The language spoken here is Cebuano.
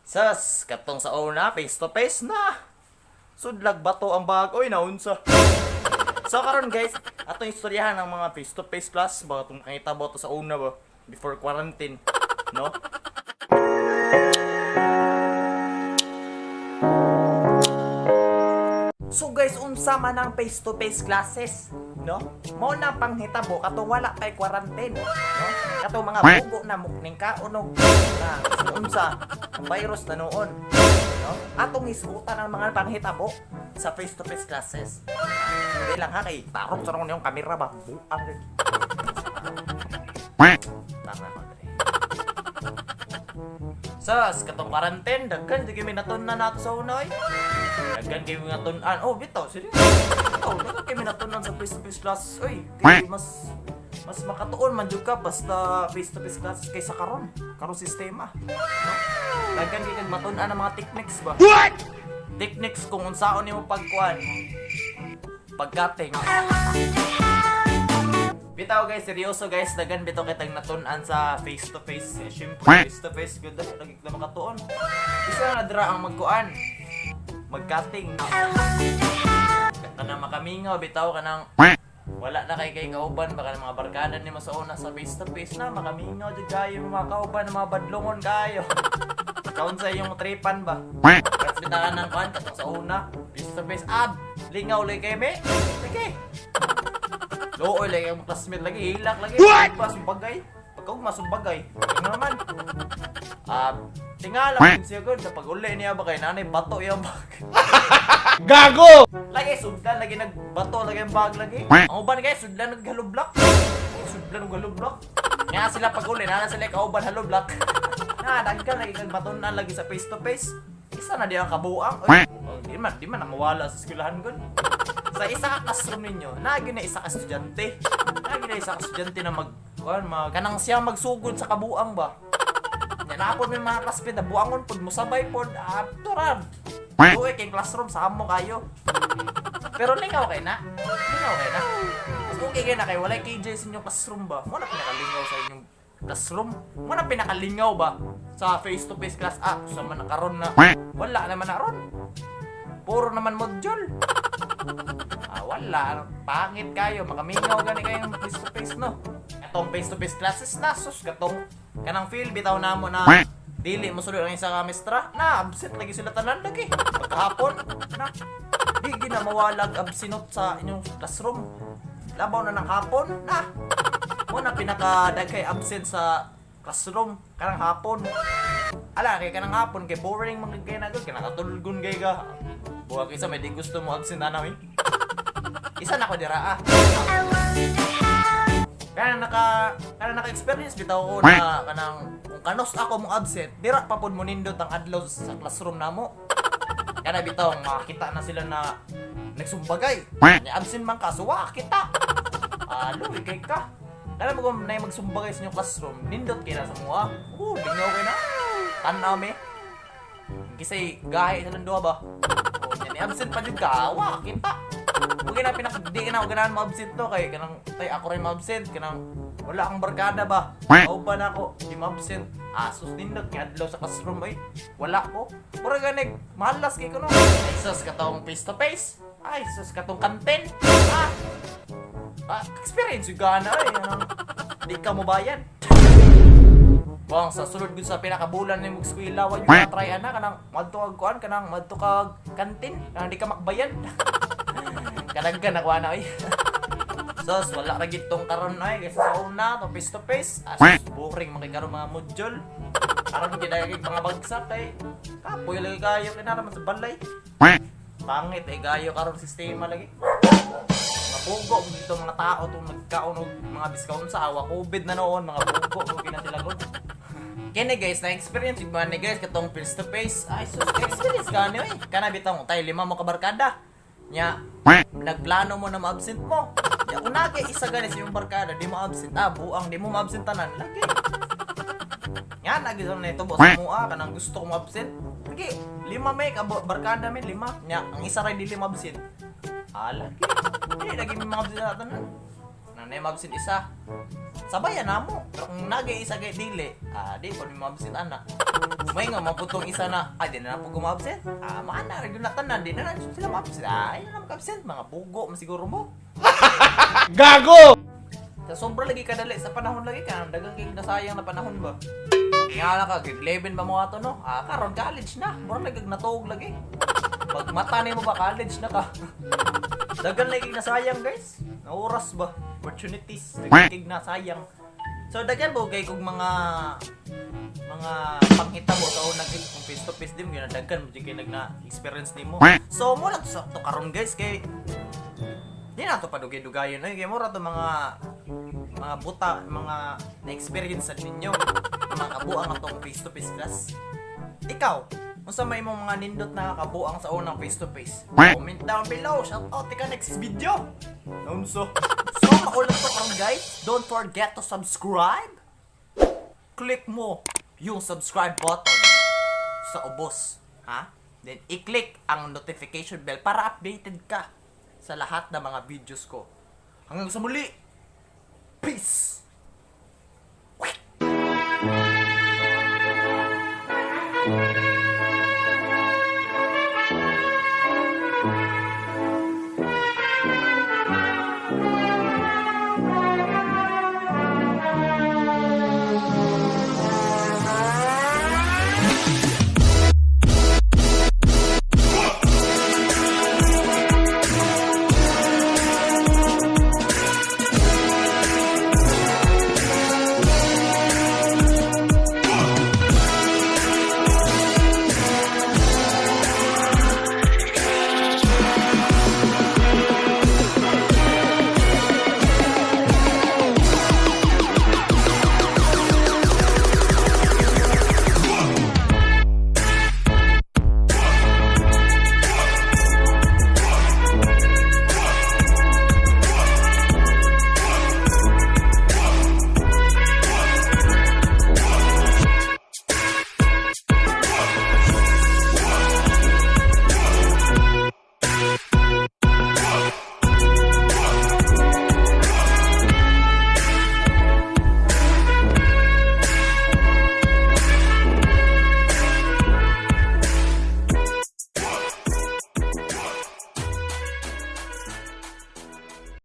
Sas, katong sa una, face to face na. Sudlag bato ang bag. Oy, naunsa. So karon guys, atong istoryahan ang mga face to face class ba itong kahitabo to sa una ba before quarantine, no? So guys, unsa man ang face to face classes, no? Mao na panghitabo katong wala pay quarantine, no? Katong mga bugo na mukning kaon og na unsa ang virus na noon, no? Atong isgutan ang mga panghitabo sa face to face classes. Hindi lang ha, kay tarong sa yung kamera ba? Buang rin. Tama ko, dre. Sas, katong quarantine, daghan di kami natun-an nato sa una oy. Daghan kay mga tun-an. Oh, bitaw, seryoso. Bitaw, daghan kay natun-an sa face-to-face class. Oy, kay mas mas makatuon man jud ka basta face-to-face class kaysa karon. Karon sistema. No? Daghan kay kag matun-an ang mga techniques ba? What? Techniques kung unsaon nimo pagkuan. Pagcutting. Bitaw guys, seryoso guys, daghan bitaw kitang natun-an sa face to face. Eh, syempre, face to face gud lagi ka makatuon. Isa na dira ang magkuan. Magcutting. Kanang makamingaw bitaw, kanang wala na kay kay kauban baka ng mga barkada nimo sa una sa face to face na makamingaw jud kayo, mga kauban, mga badlongon kayo. Kaon sa iyong tripan ba? Kasi bitaw ng kuan katong sa una, face to face, ab, lingaw lagi kay me. Sige. Looy lagi ang classmate lagi, hilak lagi. What? Sumbagay. Pagkaugma sumbagay. Ano naman? Ah, tingala pud siya gud pag uli niya ba kay nanay bato iyang bag. Gago! Lagi sudlan lagi, nagbato lagi ang bag lagi. Ang uban guys, sudlan nag hollow block. Ay, sudlan og hollow block. Nga sila pag uli, nana sila kauban hollow block. Na daghan lagi kag batunan lagi sa face to face. Isa na di ang kabuang. Oy, oh, di man na mawala sa eskwelahan gud. Sa isa ka classroom ninyo, naagi na isa ka estudyante. Naagi na isa ka estudyante na mag kuan, mag kanang siya magsugod sa kabuang ba. Nya na may mga classmate na buangon pod, musabay pod, ah, turan. Uy, kay classroom sa amo kayo. Pero lingaw kay na. Lingaw kay na. Mas okay kay na kay walay KJ sa inyong classroom ba. Mo na pinakalingaw sa inyong classroom. Mo na pinakalingaw ba sa face to face class, ah, sa man karon na wala naman na ron. Puro naman module. Ah, wala. Pangit kayo. Makamingaw gani kayong face to face, no? Atong face to face classes na, sus, katong kanang feel bitaw namo na dili mo sulod ang isa ka mestra na absent lagi sila tanan lagi pagkahapon na di gina mawalag absinot sa inyong classroom, labaw na ng hapon na. Mo na pinaka daghay absent sa classroom kanang hapon. Ala kay kanang hapon kay boring man kay na gud, kay nakatulgon kay ka. Buwag isa may di gusto mo absent ana eh. Isa na ko dira ah. Kaya naka-experience bitaw ko na kanang kung kanos ako mong absent, dira pa pod mo nindot ang adlaw sa classroom namo. Kana bitaw makita na sila na nagsumbagay. Nya absent man ka, so wa kita. Ah, luwi kay ka. Kana mo kung nay magsumbagay sa inyong classroom, nindot kay na sa mua. Lingaw kay na. Tan-aw me. Kisay gahi sa duha ba. Oh, nya ni absent pa jud ka, wa kita. Huwag na pinak di ka na ganahan mo absent to kay kanang tay ako rin ma-absent kanang wala akong barkada ba. Kauban ako, di ma-absent. Asos nindot kay adlaw sa classroom ay. Wala ko. Pura ganig malas kay ko no. Ay sus katong face to face. Ay sus katong kantin. Ah. Ah, experience yung gana eh. Ano, di ka mo bayan. Bang sa sulod gud sa pinakabulan ni eskwela, wa yung try ana kanang madto kag kuan, kanang madto kag kantin, kanang di ka makbayan. Kadaghan nakuha na oy. Sos, wala ra gid tong karon ay kaysa sa una, tong face to face. As boring man kay karon mga module. Karon gid ay mga bagsak kay kapoy lagi kayo kay naman sa balay. Pangit eh gayo karon sistema lagi. Mga bugo dito mga tao tong nagkaon og mga biskaon sa awa COVID na noon, mga bugo mo gina sila gud. Kini guys, na experience jud man ni guys katong face to face. Ay sus, experience ka ni oy. Kana bitaw tay lima mo ka barkada. Nya, nagplano mo na ma-absent mo. Nya una kay isa gani sa imong barkada di mo absent. Ah, buang di mo ma-absent tanan lagi. Nga lagi sa nito boss mo ah kanang gusto ko ma-absent. Lagi, lima may ka barkada may lima. Nya, ang isa ra dili ma-absent. Ah, lagi. Di lagi may mga absent na tanan. Na Kanang na absent isa, sabayan na mo. Pero kung nagay isa kay dili, di pa mi absent ana. May nga maputong isa na, ay, di na na po absent. Maana ra gyud na tanan, di na na sila ma-absent. Ay, na absent mga bugo man siguro mo. Gago! Sa sobra lagi kadali sa panahon lagi ka, daghang kay nasayang na panahon ba. Nga lang ka, grade 11 ba mo ato, no? Karon college na. Mura lagi kag natuog lagi. Pag mata nimo ba, college na ka. Daghan lagi nasayang, guys. Na oras ba? Opportunities, daghan kay nasayang. So daghan bo kay kog mga panghitabo sa unang kung face to face di mo ginadaghan mo jud kay nag na experience nimo. So mo lang to sa to karon, guys, kay di na to padugay-dugayon ay kay mura to mga buta, mga na-experience sa ninyo, mga kabuang atong face to face class. Ikaw, unsa may imong mga nindot na kabuang sa unang face to face? Comment down below. Shout out ka next video. Naunso. So maulan to karon, guys. Don't forget to subscribe. Click mo yung subscribe button sa ubos, ha? Then i-click ang notification bell para updated ka sa lahat ng mga videos ko. Hanggang sa muli. Peace!